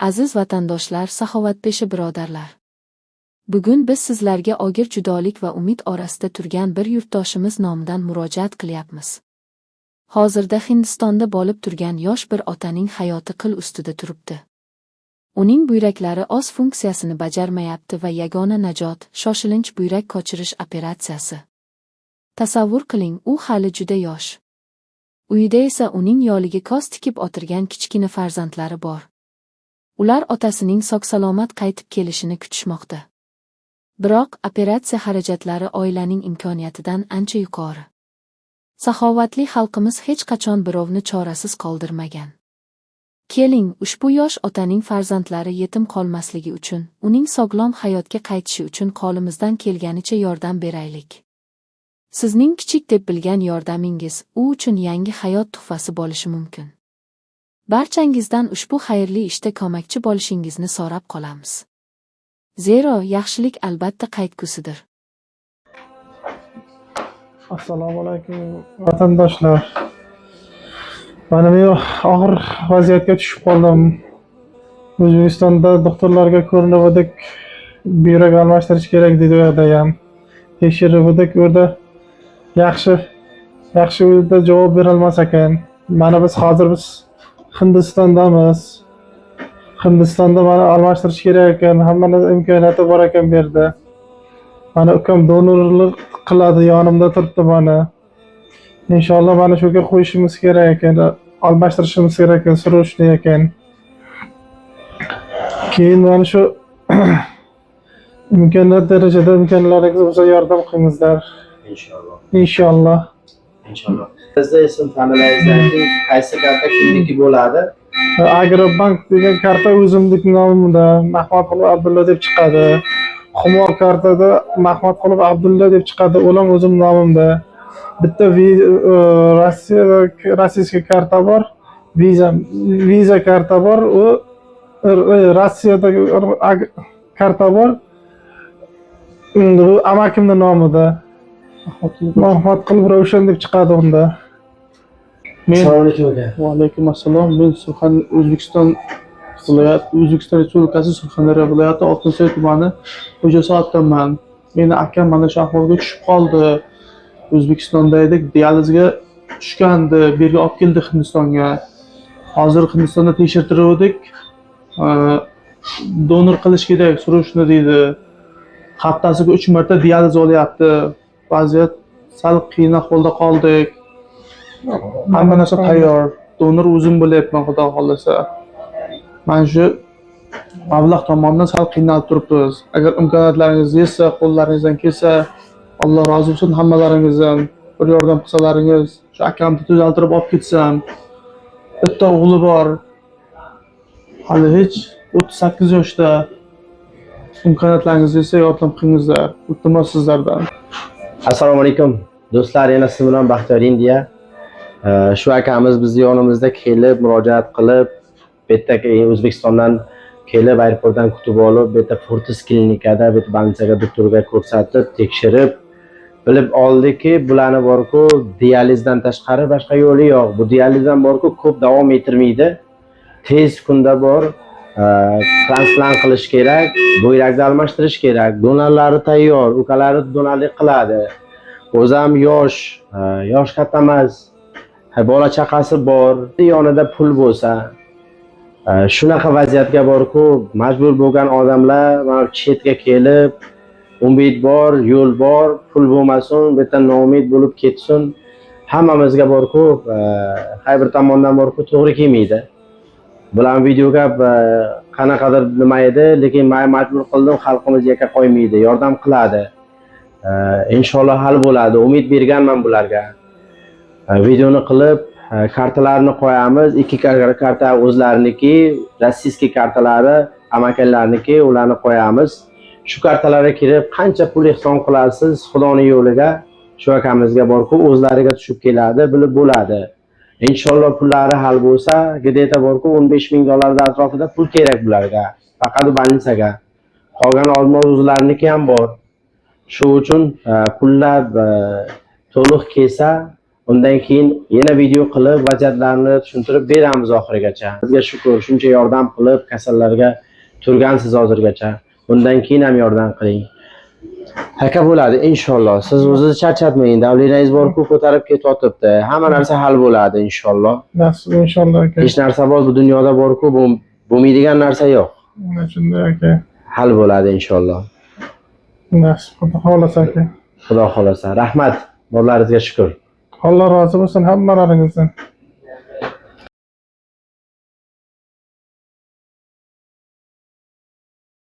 Aziz vatandoshlar, saxovatpesha birodarlar. Bugun biz sizlarga og'ir judolik va umid orasida turgan bir yurtdoshimiz nomidan murojaat qilyapmiz. Hozirda Hindistonda bo'lib turgan yosh bir otaning hayoti qil ustida turibdi. Uning buyraklari o'z funksiyasini bajarmayapti va yagona najot shoshilinch buyrak ko'chirish operatsiyasi. Tasavvur qiling, u hali juda yosh. Uyida esa uning yoliga ko'z tikib o'tirgan kichkina farzandlari bor. Ular otasining sog'-salomat qaytib kelishini kutishmoqda. Biroq operatsiya xarajatlari oilaning imkoniyatidan ancha yuqori. Saxovatli xalqimiz hech qachon birovni chorasiz qoldirmagan. Keling, ushbu yosh otaning farzandlari yetim qolmasligi uchun, uning sog'lom hayotga qaytishi uchun qo'limizdan kelganicha yordam beraylik. Sizning kichik deb bilgan yordamingiz u uchun yangi hayot tuhfasi bo'lishi mumkin. Barchangizdan ushbu xayrli ishda ko'makchi bo'lishingizni so'rab qolamiz. Zero yaxshilik albatta qaytgusidir. Assalomu alaykum, vatandoshlar. Mana men og'ir vaziyatga tushib qoldim. O'zbekistonda doktorlarga ko'rinib, buyrak almashtirish kerak dedi u yoqda ham. Tekshirib, u yerda yaxshi yaxshi u yerda javob berolmas ekan. Mana biz hozir biz Hindistondamiz. Hindistonda mana almashtirish kerak ekan, hammani imkoniyati bor ekan bu yerda. Mana ukam donorlik qiladi, yonimda turibdi mana. Inshaalloh mana shu yerga qo'yishimiz kerak ekan, almashtirishimiz kerak ekan, срочный ekan. Keyin mana shu imkoniyat darajada imkonlaringiz bo'lsa, yordam qilingizlar. Inshaalloh. Inshaalloh. Inshaalloh. Bizda ism familiyangizni ayting, qaysi karta kimniki bo'ladi? Agrobank degan karta o'zimniki nomimda, Mahmatqulov Abdulla deb chiqadi. Humo kartada Mahmatqulov Abdulla deb chiqadi, u ham o'zim nomimda. Bitta Rossiyada российский karta bor, Visa karta bor, u Rossiyadagi karta bor. Bu amakimni nomida. Mahmatqulov Ravshan deb chiqadi unda. Men Assalomu alaykum, aka. Va alaykum assalom. Men Surxon O'zbekiston viloyat O'zbekiston Respublikasi Surxondaryo viloyati Oltinsoy tumani Xo'jasoatdanman. Meni akam mana shu ahvolga tushib qoldi. O'zbekistonda edik, dializga tushgandi, bu yerga olib keldi, Hindistonga. Hozir Hindistonda tekshirtiruvdik. Donor qilish kerak, срочно deydi. Haftasiga 3 marta dializ olyapti. Vaziyat sal qiyin ahvolda qoldik. Hamma narsa tayyor. Donor o'zim bo'lyapman, xudo xohlasa. Mana shu mablag' tomonidan sal qiynalib turibmiz. Agar imkoniyatlaringiz yetsa, qo'llaringizdan kelsa, Alloh rozi bo'lsin hammalaringizdan. Bir yordam qilsalaringiz, shu akamni tuzaltirib olib ketsam. Bitta o'g'li bor. Hali hech 38 yoshda. Imkoniyatlaringiz yetsa, yordam qilingizlar. Iltimos sizlardan. Assalomu alaykum. Do'stlar, yana siz bilan Baxtiyor India. Shu akamiz bizni yonimizda kelib, murojaat qilib, bu yerda O'zbekistondan kelib, aeroportdan kutib olib, bu yerda Fortis klinikada, bu yerda больница ga doktorga ko'rsatib, tekshirib, bilib oldiki, bularni borku dializdan tashqari boshqa yo'li yo'q. Bu dializdan borku ko'p davom ettirmaydi. Tez kunda bor transplant qilish kerak, buyrakni almashtirish kerak. Donorlari tayyor, ukalari donorlik qiladi. O'zi ham yosh, yosh katta emas. Ha, bola chaqasi bor, yonida pul bo'lsa, shunaqa vaziyatga borku majbur bo'lgan odamlar mana chetga kelib, umid bor, yo'l bor, pul bo'lmasin, bu yerdan noumid bo'lib ketsin. Hammamizga borku, har bir tomondan borku to'g'ri kelmaydi. Bular videoga qanaqadir nima edi, lekin men majbur qildim, xalqimiz yakka qo'ymaydi, yordam qiladi. Inshaalloh hal bo'ladi, umid berganman bularga. Videoni qilib, kartalarni qo'yamiz. Ikki karta o'zlariniki, российский kartalari, amakanlarniki, ularni qo'yamiz. Shu kartalarga kirib, qancha pul ehson qilasiz, Xudoni yo'liga shu akamizga borku o'zlariga tushib keladi, bilib bo'ladi. Inshaalloh pullari hal bo'lsa, где-то borku 15 ming dollar atrofida pul kerak bularga. Faqat больница ga. Qolgan olmos o'zlariniki ham bor. Shu uchun pullar to'liq kelsa, Undan keyin yana video qilib vaziyatlarni tushuntirib beramiz oxirigacha. Sizga shukur, shuncha yordam qilib kasallarga turgansiz hozirgacha. Bundan keyin ham yordam qiling. Aka, bo'ladi inshaalloh. Siz o'zingizni charchatmang. Давление ngiz bor-ku, ko'tarib ketyotibdi. Hamma narsa hal bo'ladi inshaalloh. Nasib, inshaalloh, aka. Hech narsa bor bu dunyoda bor-ku, bu bo'lmaydigan narsa yo'q. Mana shunday, aka. Hal bo'ladi inshaalloh. Nasib, Xudo xohlasa, aka. Xudo xohlasa. Rahmat. Borlaringizga shukur. Alloh rozi bo'lsin hammalaringizdan.